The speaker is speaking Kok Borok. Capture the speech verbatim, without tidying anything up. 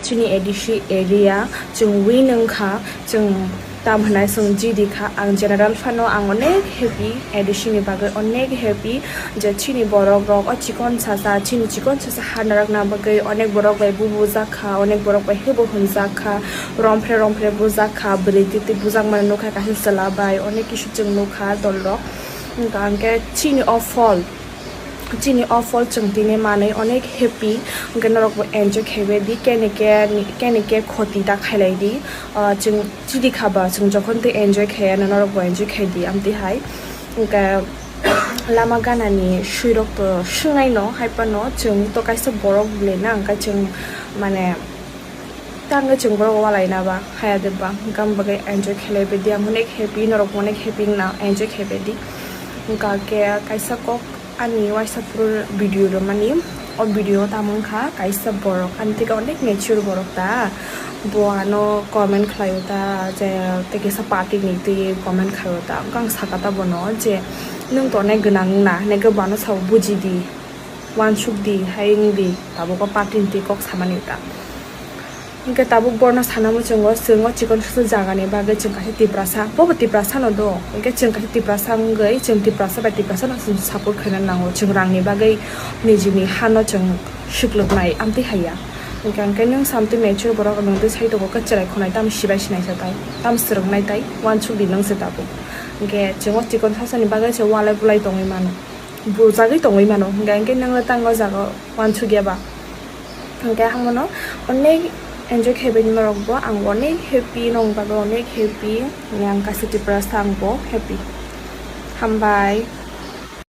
Chini A D C area chwng win wngkha, chwng tam hwnai chwng jidi kha. Ang general phano ang onek happy, A D C ni bagwi onek happy je chini borok rok o chikon sasa, chini chikon sasa hanarakna bagwi onek borok bai bubujak kha, onek borok bai hebo hwnjak kha, romphre romphre bujak kha, bwrwi twi twi bujak mani nukha kaisa chwla bai, onek kisu chwng nukha dol rok. Hwnkha hwnkhe chini o phol, chini o phol chwng tini manwi onek happy, hwnkhe norok bo enjoy khaibai di, kene ke, kene ke khoti ta khailai di. Ah, chwng chidi kha ba, chwng jokhon tei enjoy khaiya, norok bo enjoy khai di, amtwi hai. Hwnkhe lama gana ni swi rok to swngnai no, hai phano chwng to kaisa borok le na, hwnkhe chwng mane tangwi chwng borok walai na ba, haya de ba, hwnkhe am bagwi enjoy khailai bai di, ang onek happy, norok bo onek happy wngna enjoy khaibai di. Hwnkha khe kaisa kok ani waisa phuru video rwmani, o video o tamo wngkha kaisa borok, ani theke onek mature borok ta, bo ano comment khlaio ta, je tei kisa party ni twi comment khlaio ta, hwnkhe ang saka ta bono je nwng to onek gwnang wngna, hwnkhe bo ano sao buji di, uansuk di, hai wng di, tabuk o party ni twi kok samani ta. Hwnkhe tabuk borno sana muchungo, chwng o chikon sasa jaga ni bagwi chwng kaisa Tiprasa, bobo Tiprasa no do, hwnkhe chwng kaisa Tiprasa wngwi chwng Tiprasa bai Tiprasa no chwng support khaina nango, chwng rang ni bagwi nijini ha no chwng swklwknai amtwi haiya. Hwnkhe, hwnkhe nwng samtwi mature borok nwng twi sai tongo, kwchwrai khwnai tamo sibai sinai sa tai, tamo swrwknai tai, uansuk di nwng se tabuk. Hwnkhe chwng o chikon sasa ni bagwi se walai bulai tongwi mano, bujagwi tongwi mano, hwnkhe, hwnkhe nwng le tang o jaga o uansuk ya ba? Hwnkhe ang bono onek enjoy khaibai norok bo, ang onek happy, nong bagwi onek happy, ang kaisa Tiprasa ang bo happy. Hambai.